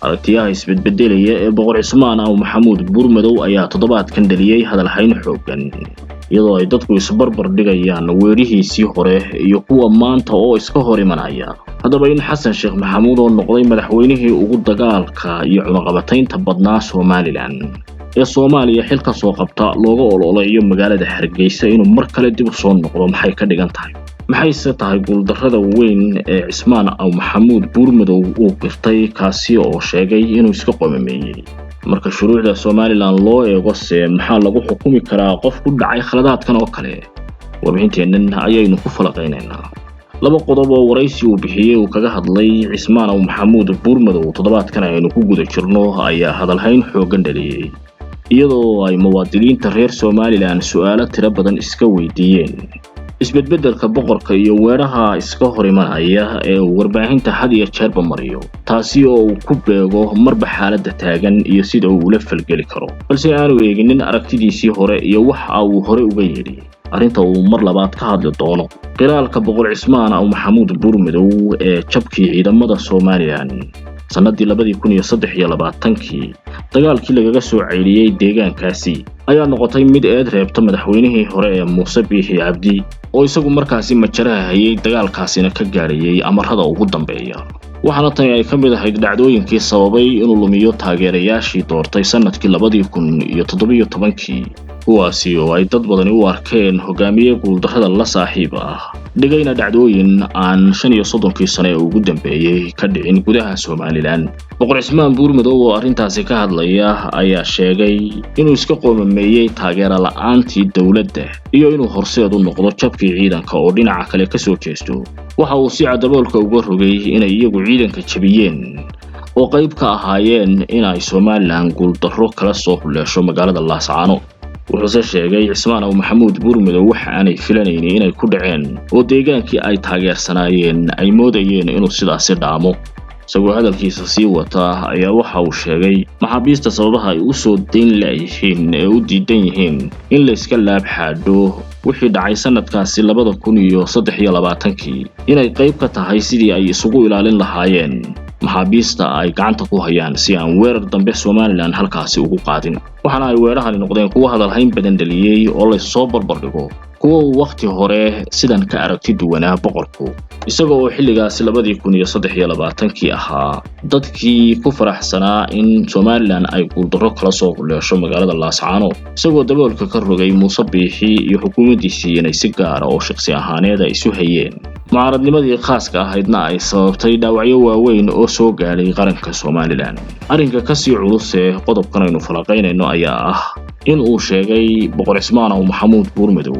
Aragtiyaha isbedbedelaya ee Boqor Cismaan Aw Maxamuud Buurmadow ayaa toddobaadkan dhaliyay hadalhayn xooggan, iyadoo ay dadku isbarbar dhigayaan weerihiisii hore iyo kuwa maanta oo iska hor imanaya. Haddaba, in Xasan Sheekh Maxamuud oo noqday madaxweynihii ugu dagaalka iyo cunaqabataynta badnaa Somalilan ee Soomaaliya xil ka soo qabta looga ololeeyo magaalada Hargeysa inuu mar kale dib u soo noqdo, maxay ka dhigan tahay? Maxayse tahay guuldarrada weyn ee Cismaan Aw Maxamuud Buurmadow uu qirtay, kaasi oo sheegay inuu iska qomameeyey? Marka shuruucda Somalilan loo eego se, maxaa lagu xukumi karaa qof ku dhacay khaladaadkan oo kale? Warbixinteennan ayaynu ku falaqaynaynaa laba qodob oo waraysi uu bixiyey uu kaga hadlay Cismaan Aw Maxamuud Buurmadow. Toddobaadkan aynu ku guda jirno ayaa hadalhayn xooggan dhaliyey, iyadoo ay muwaadiniinta reer Somalilan su'aalo tiro badan iska weydiiyeen isbedbeddelka boqorka iyo weeraha iska hor imanaya ee uu warbaahinta had iyo jeerba mariyo, taasi oo uu ku beego marba xaaladda taagan iyo sida uu ula falgeli karo, balse aanu eeginin aragtidiisii hore iyo waxa uu hore uga yidhi arrinta uu mar labaad ka hadli doono. Qiraalka Boqor Cismaan Aw Maxamuud Buurmadow ee jabkii ciidamada Somalilan sannadii 2023-kii, dagaalkii lagaga soo ceyliyey deegaankaasi, ayaa noqotay mid eed reebta madaxweynihii hore ee Muuse Biixi Cabdi, oo isagu markaasi majaraha hayay, dagaalkaasina ka gaadhayay amarada ugu dambeeya. Waxaana tani ay ka mid ahayd dhacdooyinkii sababay inuu lumiyo taageerayaashii doortay sannadkii 2017-kii, kuwaasi oo ay dad badani u arkeen hogaamiye guuldarrada la saaxiib ah, dhigayna dhacdooyin aan 35-kii sane ee ugu dambeeyey ka dhicin gudaha Somalilan. Boqor Cismaan Buurmadow oo arrintaasi ka hadlaya ayaa sheegay inuu iska qoomameeyey taageero la'aantii dowladda iyo inuu horseed u noqdo jabkii ciidanka oo dhinaca kale ka soo jeesto. Waxa uu si cadaboolka uga rogay inay iyagu ciidanka jabiyeen oo qayb ka ahaayeen in ay Somalilan guuldarro kala soo huleesho magaalada Laascaanood. Wuxuuse sheegay Cismaan Aw Maxamuud Buurmadow waxa aanay filanaynin inay ku dhaceen oo deegaankii ay taageersanaayeen ay moodayeen inuu sidaasi dhaamo. Isagoo hadalkiisa sii wata ayaa waxa uu sheegay maxaabiista sababaha ay u soo dayn la'yihiin ee u diidan yihiin in la iska laab xaadho wixii dhacay sanadkaasi 2023-kii inay qayb ka tahay sidii ay isugu ilaalin lahaayeen maxaabiista ay gacanta ku hayaan, si aan weerar dambe Somalilan halkaasi ugu qaadin. Waxaana ay weerahani noqdeen kuwo hadalhayn badan dhaliyey oo laysoo barbar dhigo kuwa uu wakhti hore sidan ka aragti duwanaa boqorku, isaga oo xilligaasi 2023-kii ahaa dadkii ku faraxsanaa in Somalilan ay guuldarro kala soo huleesho magaalada Laascaanood, isagoo daboolka ka rogay Muuse Biixi iyo xukuumaddiisii inay si gaara oo shakhsi ahaaneed ay isu hayeen, mucaaradnimadii khaaska ahaydna ay sababtay dhaawacyo waaweyn oo soo gaadhay qaranka Somalilan. Arrinka kasii culus ee qodobkan aynu falaqaynayno ayaa ah in uu sheegay Boqor Cismaan Aw Maxamuud Buurmadow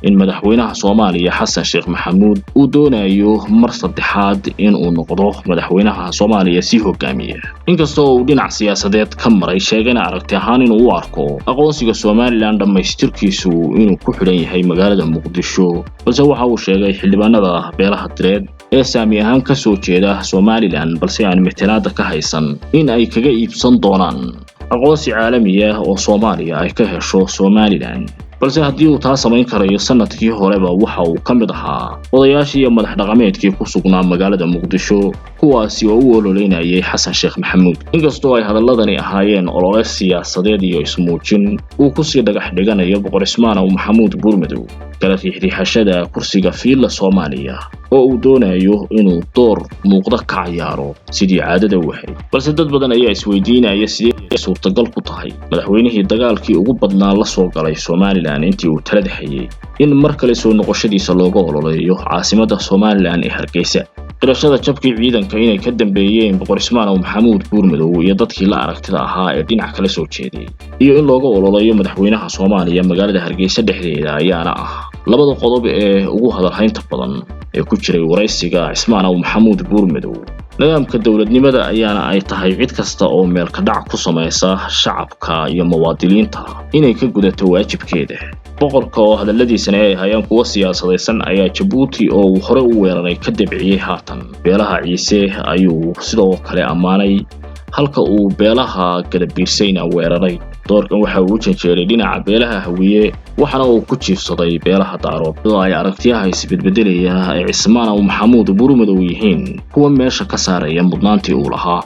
in madaxweynaha Soomaaliya Xasan Sheekh Maxamuud uu doonayo mar saddexaad in uu noqdo madaxweynaha Soomaaliya sii hogaamiya, inkasta oo uu dhinac siyaasadeed ka maray, sheegana aragti ahaan inuu u arko aqoonsiga Somalilan dhammaystirkiisu inuu ku xidhan yahay magaalada Muqdisho. Balse waxa uu sheegay xildhibaanada beelaha direed ee saami ahaan ka soo jeeda Somalilan balse aan matalaada ka haysan in ay kaga iibsan doonaan aqoonsi caalami ah oo Soomaaliya ay ka hesho Somalilan. Balse haddii uu taa samayn karayo, sanadkii horeba waxa uu ka mid ahaa odayaashii iyo madax dhaqameedkii ku sugnaa magaalada Muqdisho, kuwaasi oo u ololeynayay Xasan Sheekh Maxamuud. Inkastoo ay hadaladani ahaayeen olole siyaasadeed iyo ismuujin uu kusii dhagax dhiganayo Boqor Cismaan Aw Maxamuud Buurmadow kala riixriixashada kursiga Fiilla Soomaaliya oo uu doonayo inuu door muuqda ka ciyaaro sidii caadada u ahayd, balse dad badan ayaa isweydiinaya sidee suurtagal ku tahay madaxweynihii dagaalkii ugu badnaa la soo galay Somalilan intii uu talada hayay in mar kale soo noqoshadiisa looga ololeeyo caasimadda Somalilan ee Hargeysa. Qirashada jabkii ciidanka inay ka dambeeyeen Boqor Cismaan Aw Maxamuud Buurmadow iyo dadkii la aragtida ahaa ee dhinac kala soo jeeday, iyo in looga ololeeyo madaxweynaha Soomaaliya magaalada Hargeysa dhexdeeda, ayaana ah labada qodob ee ugu hadalhaynta badan ee ku jiray waraysiga Cismaan Aw Maxamuud Buurmadow. Nidaamka dowladnimada ayaana ay tahay cid kasta oo meel ka dhac ku samaysa shacabka iyo muwaadiniinta inay ka gudato waajibkeeda. Boqorka oo hadalladiisana ay hayaan kuwo siyaasadaysan ayaa Jabuuti oo uu hore u weeraray ka debciyey. Haatan beelaha Ciise ayuu sidoo kale ammaanay, halka uu beelaha Gadabiirsayna weeraray. Doorkan waxa uu u janjeeray dhinaca beelaha Hawiye, waxaana uu ku jiifsaday beelaha Daarood, oo ay aragtiyaha isbedbedelaya ee Cismaan Aw Maxamuud Buurmadow yihiin kuwa meesha ka saaraya mudnaantii uu lahaa.